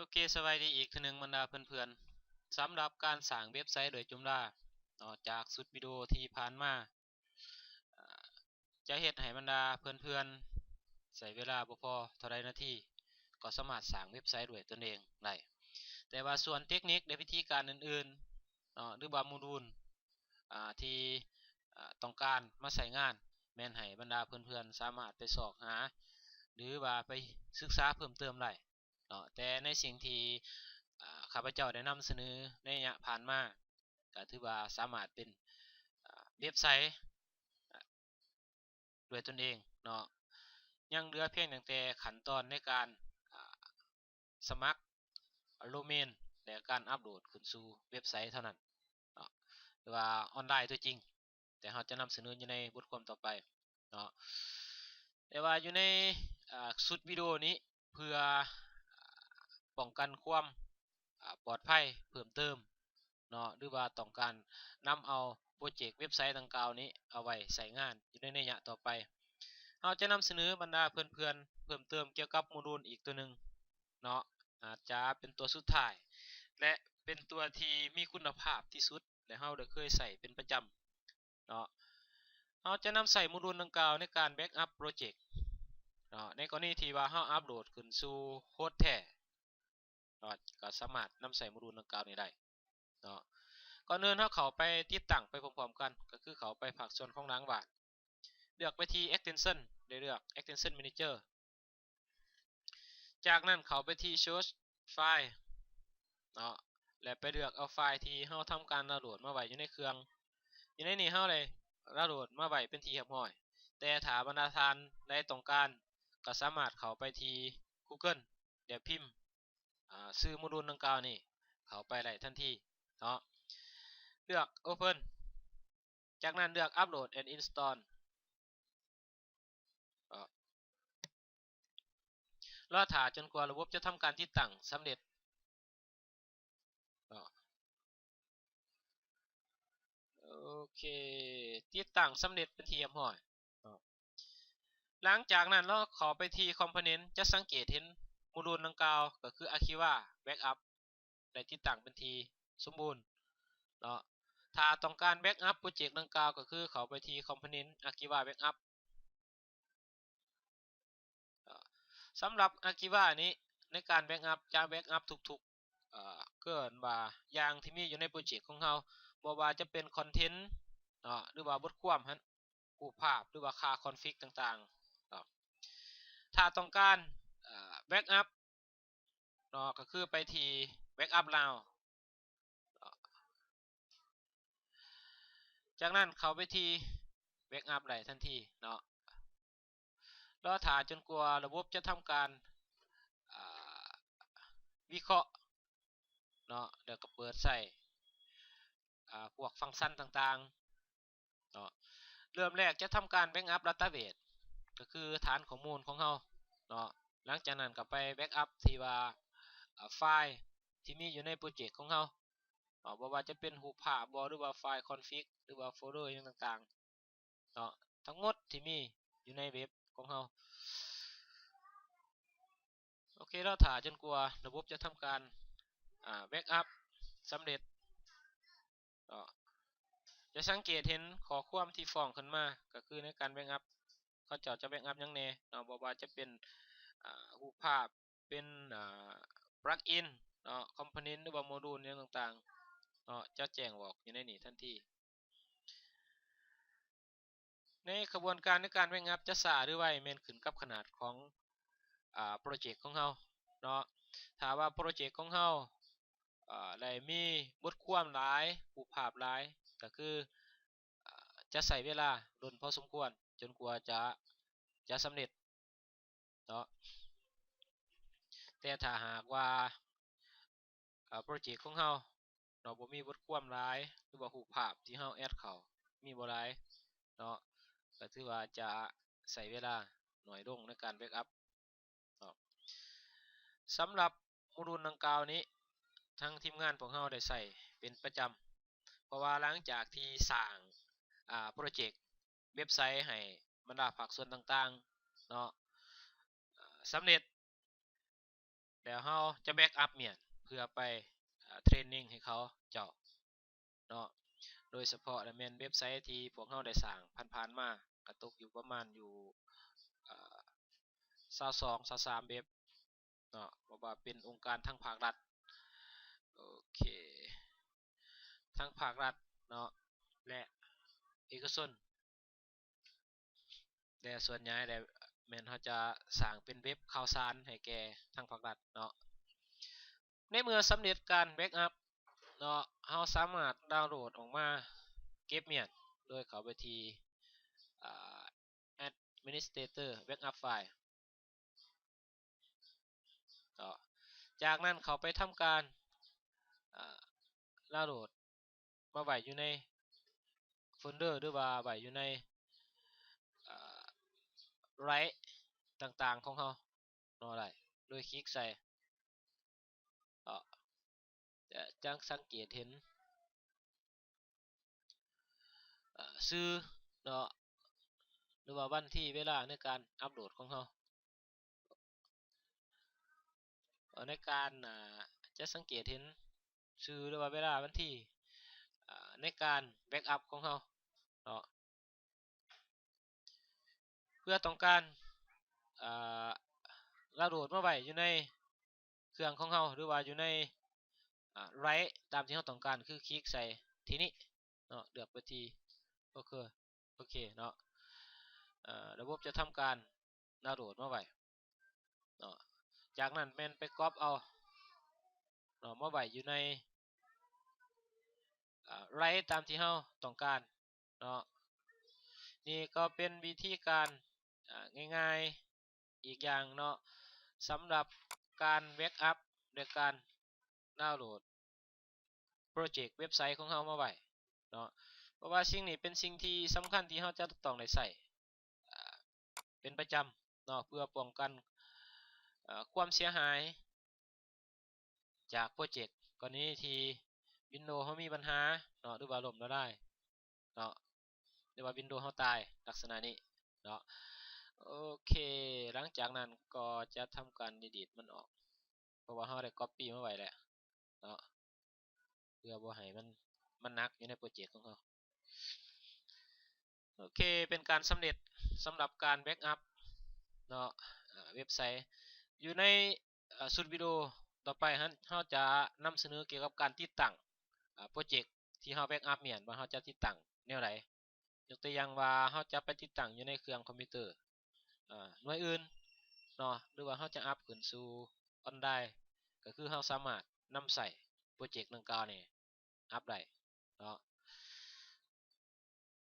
ໂອເຄ ສະບາຍດີອີກເທື່ອໜຶ່ງບັນດາເພື່ອນໆ. ສຳລັບການສ້າງເວັບໄຊໂດຍຈຸມລາເນາະ ຈາກຊຸດວິດີໂອທີ່ຜ່ານມາ ຈະເຮັດໃຫ້ບັນດາເພື່ອນໆໃຊ້ເວລາບໍ່ພໍເທົ່າໃດນາທີ ກໍສາມາດສ້າງເວັບໄຊດ້ວຍຕົນເອງໄດ້. ແຕ່ວ່າສ່ວນເຕັກນິກ ແລະ ວິທີການອື່ນໆເນາະ ຫຼືວ່າໂມດູນ ອ່າ ທີ່ ອ່າ ຕ້ອງການມາໃຊ້ງານ ແມ່ນໃຫ້ບັນດາເພື່ອນໆສາມາດໄປຊອກຫາ ຫຼືວ່າໄປສຶກສາເພີ່ມເຕີມໄດ້ເນາະ. ແຕ່ໃນສິ່ງທີ່ ອ່າ ຂ້າພະເຈົ້າໄດ້ນຳສະເໜີໃນໄລຍະຜ່ານມາ ກໍຖືວ່າສາມາດເປັນ ອ່າ ເວັບໄຊ ອ່າ ດ້ວຍຕົນເອງເນາະ. ຍັງເຫຼືອພຽງຕັ້ງແຕ່ຂັ້ນຕອນໃນການ ອ່າ ສະໝັກໂດເມນ ແລະ ການອັບໂຫຼດຂຶ້ນສູ່ເວັບໄຊເທົ່ານັ້ນເນາະ ຫຼືວ່າອອນລາຍຕົວຈິງ ແຕ່ເຮົາຈະນຳສະເໜີຢູ່ໃນບົດຄວາມຕໍ່ໄປເນາະ. ແຕ່ວ່າຢູ່ໃນ ອ່າ ຊຸດວິດີໂອນີ້ ເພື່ອປ້ອງກັນຄວາມ ອ່າ ປອດໄພເພີ່ມເຕີມເນາະ ຫຼືວ່າຕ້ອງການນຳເອົາໂປຣເຈັກເວັບໄຊດັ່ງກ່າວນີ້ເອົາໄວ້ໃຊ້ງານຢູ່ໃນໄລຍະຕໍ່ໄປ, ເຮົາຈະນຳສະເໜີບັນດາເພື່ອນໆເພີ່ມເຕີມກ່ຽວກັບໂມດູນອີກຕົວໜຶ່ງເນາະ, ອາດຈະເປັນຕົວສຸດທ້າຍ ແລະ ເປັນຕົວທີ່ມີຄຸນນະພາບທີ່ສຸດ ແລະ ເຮົາໄດ້ເຄີຍໃຊ້ເປັນປະຈຳເນາະ. ເຮົາຈະນຳໃຊ້ໂມດູນດັ່ງກ່າວໃນການແບັກອັບໂປຣເຈັກເນາະ ໃນກໍລະນີທີ່ວ່າເຮົາອັບໂຫຼດຂຶ້ນສູ່ໂຮສແທ້ເນາະ ກໍສາມາດນຳໃຊ້ໂມດູນດັ່ງກ່າວນີ້ໄດ້ເນາະ. ກ່ອນອື່ນເຮົາເຂົ້າໄປຕິດຕັ້ງໄປພ້ອມໆກັນ ກໍຄືເຂົ້າໄປພາກສ່ວນຂອງຫຼັງບ້ານ ເລືອກໄປທີ່ Extension ແລະ ເລືອກ Extension Manager. ຈາກນັ້ນເຂົ້າໄປທີ່ Source File ເນາະ ແລະ ໄປເລືອກເອົາໄຟລ໌ທີ່ເຮົາທຳການດາວໂຫຼດມາໄວ້ຢູ່ໃນເຄື່ອງ. ຢູ່ໃນນີ້ເຮົາໄດ້ດາວໂຫຼດມາໄວ້ເປັນທີ່ຮຽບຮ້ອຍ, ແຕ່ຖ້າບັນດາທ່ານໃດຕ້ອງການ ກໍສາມາດເຂົ້າໄປທີ່ Google ແລະ ພິມ ອາ ຊື່ໂມດູນດັ່ງກ່າວນີ້ເຂົ້າໄປໄດ້ທັນທີເນາະ. ເລືອກ Open ຈາກນັ້ນເລືອກ Upload and Install ເນາະ. ລໍຖ້າຈົນກວ່າລະບົບຈະທຳການຕິດຕັ້ງສຳເລັດເນາະ. ໂອເຄ ຕິດຕັ້ງສຳເລັດເປັນທີ່ຮຽບຮ້ອຍເນາະ. ຫຼັງຈາກນັ້ນເນາະ ເຂົ້າໄປທີ່ Component ຈະສັງເກດເຫັນໂມດູນດັ່ງກ່າວ ກໍຄື Archiva Backup ໄດ້ຕິດຕັ້ງເປັນທີ່ສົມບູນເນາະ. ຖ້າຕ້ອງການ Backup ໂປຣເຈັກດັ່ງກ່າວ ກໍຄືເຂົ້າໄປທີ່ Component Archiva Backup. ສຳລັບ Archiva ນີ້ ໃນການ Backup ຈະ Backup ທຸກໆ ເອີ ເອີ້ນວ່າຢ່າງທີ່ມີຢູ່ໃນໂປຣເຈັກຂອງເຮົາ ບໍ່ວ່າຈະເປັນຄອນເທັນເນາະ ຫຼືວ່າບົດຄວາມຫັ້ນ ຮູບພາບ ຫຼືວ່າຄ່າຄອນຟິກຕ່າງໆເນາະ. ຖ້າຕ້ອງການ ເອີ Backup ເນາະ ກໍຄືໄປທີ່ Backup Now ຈາກນັ້ນເຂົ້າໄປທີ່ Backup ໄດ້ທັນທີເນາະ. ລໍຖ້າຈົນກວ່າລະບົບຈະທຳການ ອາ ວິເຄາະເນາະ ແລ້ວກໍເປີດໃຊ້ ອາ ພວກຟັງຊັນຕ່າງໆເນາະ. ເລີ່ມແລກຈະທຳການ Backup Database ກໍຄືຖານຂໍ້ມູນຂອງເຮົາເນາະ. ຫຼັງຈາກນັ້ນກໍໄປ Backup ທີ່ວ່າ ອາ ໄຟລ໌ທີ່ມີຢູ່ໃນໂປຣເຈັກຂອງເຮົາເນາະ ບໍ່ວ່າຈະເປັນຮູບພາບບໍ ຫຼືວ່າໄຟລ໌ຄອນຟິກ ຫຼືວ່າໂຟລເດີຫຍັງຕ່າງໆ ເນາະ ທັງໝົດທີ່ມີຢູ່ໃນເວັບຂອງເຮົາ. ໂອເຄ ລໍຖ້າຈົນກວ່າລະບົບຈະທຳການ ອາ Backup ສຳເລັດເນາະ. ຈະສັງເກດເຫັນຂໍ້ຄວາມທີ່ຟ້ອງຂຶ້ນມາ ກໍຄືໃນການ Backup ເຂົາເຈົ້າຈະ Backup ຫຍັງແດ່ເນາະ ບໍ່ວ່າຈະເປັນ ອາ ຮູບພາບ ເປັນ ອາ Plugin ເນາະ Component ຫຼືວ່າໂມດູນຫຍັງຕ່າງໆເນາະ ຈະແຈ້ງອອກຢູ່ໃນນີ້ທັນທີ. ໃນຂະບວນການໃນການ Backup ຈະຊ້າຫຼືໄວ ແມ່ນຂຶ້ນກັບຂະໜາດຂອງ ອາ ໂປຣເຈັກຂອງເຮົາເນາະ. ຖ້າວ່າໂປຣເຈັກຂອງເຮົາ ອາ ໄດ້ມີບົດຄວາມຫຼາຍ ຮູບພາບຫຼາຍ ກໍຄື ອາ ຈະໃຊ້ເວລາດົນພໍສົມຄວນຈົນກວ່າຈະ ຈະສຳເລັດເນາະ. ແຕ່ຖ້າຫາກວ່າ ອາ ໂປຣເຈັກຂອງເຮົາເນາະ ບໍ່ມີບົດຄວາມຫຼາຍ ຫຼືວ່າຮູບພາບທີ່ເຮົາແອັດເຂົ້າມີບໍ່ຫຼາຍເນາະ ກໍຖືວ່າຈະໃຊ້ເວລາໜ້ອຍລົງໃນການ Backup ເນາະ. ສຳລັບໂມດູນດັ່ງກ່າວນີ້ ທາງທີມງານພວກເຮົາໄດ້ໃຊ້ເປັນປະຈຳ ເພາະວ່າຫຼັງຈາກທີ່ສ້າງ ອາ ໂປຣເຈັກເວັບໄຊໃຫ້ບັນດາພາກສ່ວນຕ່າງໆເນາະ ອາ ສຳເລັດ ແລ້ວເຮົາຈະແບັກອັບມ້ຽນເພື່ອໄປເທຣນນິງໃຫ້ເຂົາເຈົ້າເນາະ. ໂດຍສະເພາະແມ່ນເວັບໄຊທີ່ພວກເຮົາໄດ້ສ້າງຜ່ານໆມາ ກະຕົກຢູ່ປະມານຢູ່ ເອີ່ ຊາວສອງ ຊາວສາມເວັບເນາະ ເພາະວ່າເປັນອົງການທາງພາກລັດ ໂອເຄ ທາງພາກລັດເນາະ ແລະ ເອກະຊົນ. ແຕ່ສ່ວນໃຫຍ່ແລ້ວແມ່ນເຮົາຈະສ້າງເປັນເວັບຂ່າວສານໃຫ້ແກ່ທາງພາກລັດເນາະ. ໃນເມື່ອສຳເລັດການແບັກອັບເນາະ ເຮົາສາມາດດາວໂຫຼດອອກມາເກັບມ້ຽນໂດຍເຂົ້າໄປທີ່ ອາ Administrator Backup File ເນາະ. ຈາກນັ້ນເຂົ້າໄປທຳການ ອາ ດາວໂຫຼດມາໄວ້ຢູ່ໃນໂຟນເດີ ຫຼືວ່າໄວ້ຢູ່ໃນ ອາ ໄດຣຟ໌ຕ່າງໆຂອງເຮົາເນາະ ໄດ້ ໂດຍຄລິກໃສ່ ເນາະ ຈະ ຈະສັງເກດເຫັນ ອາ ຊື່ເນາະ ຫຼືວ່າວັນທີເວລາໃນການອັບໂຫຼດຂອງເຮົາ ໃນການ ອາ ຈະສັງເກດເຫັນຊື່ ຫຼືວ່າເວລາວັນທີ ອາ ໃນການແບັກອັບຂອງເຮົາເນາະ. ເພື່ອຕ້ອງການ ອາ ດາວໂຫຼດມາໄວ້ຢູ່ໃນເຄື່ອງຂອງເຮົາ ຫຼືວ່າຢູ່ໃນ ອາ ໄດຣຟ໌ຕາມທີ່ເຮົາຕ້ອງການ ຄືຄລິກໃສ່ທີ່ນີ້ເນາະ ເລືອກໄປທີ່ ໂອເຄ ໂອເຄເນາະ ອາ ລະບົບຈະທຳການດາວໂຫຼດມາໄວ້ເນາະ. ຈາກນັ້ນແມ່ນໄປກັອບເອົາເນາະ ມາໄວ້ຢູ່ໃນ ອາ ໄດຣຟ໌ຕາມທີ່ເຮົາຕ້ອງການເນາະ. ນີ້ກໍເປັນວິທີການ ອາ ງ່າຍໆອີກຢ່າງເນາະ ສຳລັບການແບັກອັບ ແລະ ການດາວໂຫຼດໂປຣເຈັກເວັບໄຊຂອງເຮົາມາໄວ້ເນາະ ເພາະວ່າສິ່ງນີ້ເປັນສິ່ງທີ່ສຳຄັນທີ່ເຮົາຈະຕ້ອງໄດ້ໃຊ້ ອາ ເປັນປະຈຳເນາະ ເພື່ອປ້ອງກັນ ເອີ່ ຄວາມເສຍຫາຍຈາກໂປຣເຈັກ ກໍລະນີທີ່ວິນໂດເຮົາມີບັນຫາເນາະ ຫຼືວ່າລົ້ມລະລາຍເນາະ ຫຼືວ່າວິນໂດເຮົາຕາຍ ລັກສະນະນີ້ເນາະ. ໂອເຄ ຫຼັງຈາກນັ້ນກໍຈະທຳການດີລີດມັນອອກ ເພາະວ່າເຮົາໄດ້ກັອບປີ້ມາໄວ້ແລ້ວເນາະ ເພື່ອບໍ່ໃຫ້ມັນ ມັນໜັກຢູ່ໃນໂປຣເຈັກຂອງເຮົາ. ໂອເຄ ເປັນການສຳເລັດສຳລັບການແບັກອັບເນາະ ເວັບໄຊ. ຢູ່ໃນ ເອີ່ ຊຸດວິດີໂອຕໍ່ໄປຫັ້ນ ເຮົາຈະນຳສະເໜີກ່ຽວກັບການຕິດຕັ້ງ ອາ ໂປຣເຈັກທີ່ເຮົາແບັກອັບມ້ຽນ ວ່າເຮົາຈະຕິດຕັ້ງແນວໃດ. ຍົກຕົວຢ່າງວ່າ ເຮົາຈະໄປຕິດຕັ້ງຢູ່ໃນເຄື່ອງຄອມພິວເຕີ ອາ ໜ່ວຍອື່ນເນາະ ຫຼືວ່າເຮົາຈະອັບຂຶ້ນສູ່ອອນໄລນ໌ ກໍຄືເຮົາສາມາດນຳໃຊ້ໂປຣເຈັກດັ່ງກ່າວນີ້ອັບໄດ້ເນາະ.